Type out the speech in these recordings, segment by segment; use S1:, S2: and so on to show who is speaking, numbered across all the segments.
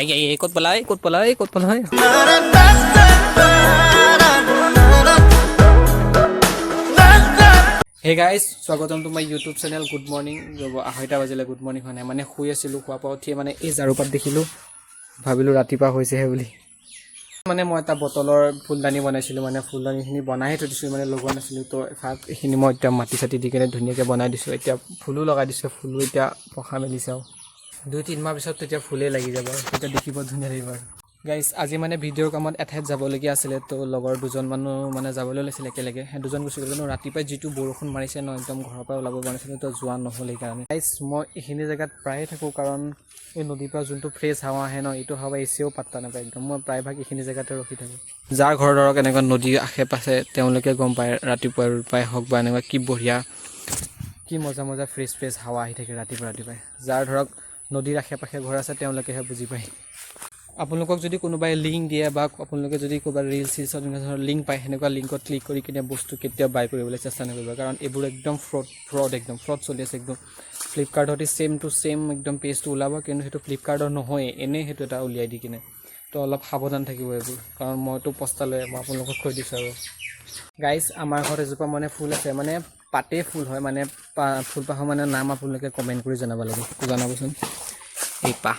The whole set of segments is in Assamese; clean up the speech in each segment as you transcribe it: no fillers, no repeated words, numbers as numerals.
S1: আই আই আই, ক'ত পালা এই, ক'ত পালা এই, ক'ত পালা এই? হে গাইজ, স্বাগতম to my YouTube channel. Good morning. ৰ'ব, 2:30 বাজিলে, গুড মৰ্ণিং হোৱা নাই। মানে শুই আছিলোঁ, শোৱাৰ পৰা উঠিয়ে মানে এই ঝাৰুপাত দেখিলোঁ, ভাবিলোঁ ৰাতিপুৱা হৈছেহে বুলি। মানে মই এটা বটলৰ ফুলদানি বনাইছিলোঁ, মানে ফুলদানিখিনি বনাইহে থৈ দিছিলোঁ, মানে লগোৱা নাছিলোঁ। তো এইখিনি মই এতিয়া মাটি চাটি দি কিনে ধুনীয়াকৈ বনাই দিছোঁ। এতিয়া ফুলো লগাই দিছোঁ, ফুলো এতিয়া পখা মেলিছে আৰু 2-3 মাহ পিছত তেতিয়া ফুলেই লাগি যাব আৰু তেতিয়া দেখিব ধুনীয়া লাগিব। আৰু গাইজ, আজি মানে ভিডিঅ'ৰ কামত এঠাইত যাবলগীয়া আছিলে। তো লগৰ দুজন মানুহ মানে যাবলৈ লৈছিলে একেলগে, সেই দুজন গুচি গ'ল। কিন্তু ৰাতিপুৱাই যিটো বৰষুণ মাৰিছে ন, একদম ঘৰৰ পৰা ওলাব পৰা নাছিলোঁ, তো যোৱা নহ'ল সেইকাৰণে। গাইজ, মই এইখিনি জেগাত প্ৰায়ে থাকোঁ, কাৰণ এই নদীৰ পৰা যোনটো ফ্ৰেছ হাৱা আহে ন, এইটো হাৱা এচিও পাত্তা নাপায় একদম। মই প্ৰায়ভাগ এইখিনি জেগাতে ৰখি থাকোঁ। যাৰ ঘৰ ধৰক এনেকুৱা নদীৰ আশে পাশে, তেওঁলোকে গম পায়, ৰাতিপুৱাই পাই হওক বা এনেকুৱা কি বঢ়িয়া, কি মজা মজা ফ্ৰেছ ফ্ৰেছ হাৱা আহি থাকে ৰাতিপুৱা ৰাতিপুৱাই। যাৰ ধৰক নদীৰ আশে পাশে ঘৰ আছে, তেওঁলোকেহে বুজি পায়। আপোনালোকক যদি কোনোবাই লিংক দিয়ে বা আপোনালোকে যদি ক'ৰবাত ৰিলচ চিলছত এনেকুৱা ধৰণৰ লিংক পায়, সেনেকুৱা লিংকত ক্লিক কৰি কিনে বস্তু কেতিয়াও বাই কৰিবলৈ চেষ্টা নকৰিব, কাৰণ এইবোৰ একদম ফ্ৰড ফ্ৰড, একদম ফ্ৰড চলি আছে একদম। ফ্লিপকাৰ্টতে ছেইম টু ছেইম একদম পেজটো ওলাব, কিন্তু সেইটো ফ্লিপকাৰ্টৰ নহয়েই, এনেই সেইটো এটা উলিয়াই দি কিনে। তো অলপ সাৱধান থাকিব এইবোৰ, কাৰণ মইতো পস্তালোৱে, মই আপোনালোকক কৈ দিছোঁ। আৰু গাইজ, আমাৰ ঘৰত এজোপা মানে ফুল আছে, মানে পাতেই ফুল হয়, মানে ফুলপাহৰ মানে নাম আপোনালোকে কমেণ্ট কৰি জনাব লাগে, জনাবচোন। এই পাহ,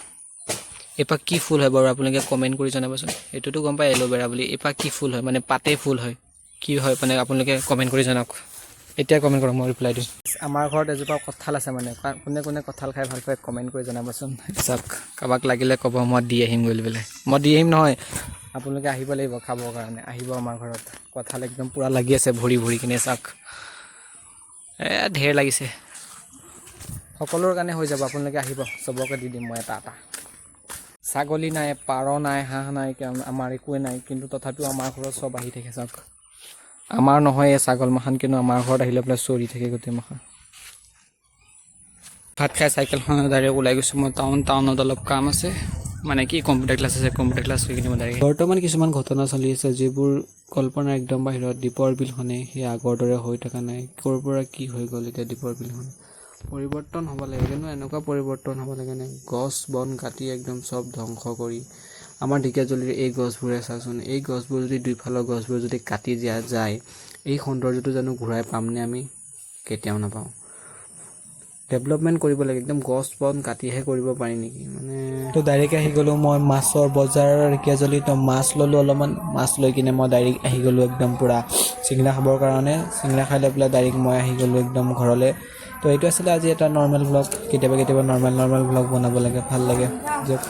S1: এইপাহ কি ফুল হয় বাৰু, আপোনালোকে কমেণ্ট কৰি জনাবচোন। এইটোতো গম পায় এল'ভেৰা বুলি। এইপাহ কি ফুল হয়, মানে পাতেই ফুল হয়, কি হয় মানে আপোনালোকে কমেণ্ট কৰি জনাওক। এতিয়া কমেণ্ট কৰক, মই ৰিপ্লাই দিম। আমাৰ ঘৰত এজোপা কঁঠাল আছে, মানে কোনে কোনে কঁঠাল খাই ভাল পায়, কমেণ্ট কৰি জনাবচোন। চাওক, কাৰোবাক লাগিলে ক'ব, মই দি আহিম বুলি পেলাই। মই দি আহিম নহয়, আপোনালোকে আহিব লাগিব খাবৰ কাৰণে। আহিব, আমাৰ ঘৰত কঁঠাল একদম পূৰা লাগি আছে ভৰি ভৰি কিনে। চাওক, ঢেৰ লাগিছে, সকলোৰ কাৰণে হৈ যাব। আপোনালোকে আহিব, চবকে দি দিম মই এটা এটা। ছাগলী নাই, পাৰ নাই, হাঁহ নাই, আমাৰ একোৱে নাই, কিন্তু তথাপিও আমাৰ ঘৰত চব আহি থাকে। চাওক, আমাৰ নহয় এই ছাগল মাখান, কিন্তু আমাৰ ঘৰত আহিলে পেলাই চৰি থাকে গোটেই মাখা। ভাত খাই চাইকেলখনত ডাইৰেক্ট ওলাই গৈছোঁ মই টাউন। টাউনত অলপ কাম আছে, মানে কি কম্পিউটাৰ ক্লাছ আছে, কম্পিউটাৰ ক্লাছ হৈ কিনে মই ডাইৰেক্ট
S2: বৰ্তমান কিছুমান ঘটনা চলি আছে যিবোৰ কল্পনাৰ একদম বাহিৰত। দীপৰ বিলখনে সেই আগৰ দৰে হৈ থকা নাই। ক'ৰ পৰা কি হৈ গ'ল এতিয়া? দীপৰ বিলখন পৰিৱৰ্তন হ'ব লাগে, কিন্তু এনেকুৱা পৰিৱৰ্তন হ'ব লাগে নে গছ বন কাটি একদম চব ধ্বংস কৰি? আমাৰ ঢেকীয়াজুলিৰ এই গছবোৰে চাচোন, এই গছবোৰ যদি, দুইফালৰ গছবোৰ যদি কাটি দিয়া যায়, এই সৌন্দৰ্যটো জানো ঘূৰাই পামনে আমি? কেতিয়াও নাপাওঁ। ডেভেলপমেণ্ট কৰিব লাগে, একদম গছ বন কাটিহে কৰিব পাৰি নেকি মানে?
S3: তো ডাইৰেক্ট আহি গ'লোঁ মই মাছৰ বজাৰ ঢেকীয়াজুলি। তো মাছ ল'লোঁ অলপমান, মাছ লৈ কিনে মই ডাইৰেক্ট আহি গ'লোঁ একদম পূৰা চিঙৰা খাবৰ কাৰণে। চিঙৰা খাই লৈ পেলাই ডাইৰেক্ট মই আহি গ'লোঁ একদম ঘৰলৈ। তো এইটো আছিলে আজি এটা নৰ্মেল ভ্লগ। কেতিয়াবা কেতিয়াবা নৰ্মেল নৰ্মেল ভ্লগ বনাব লাগে, ভাল লাগে। দিয়ক।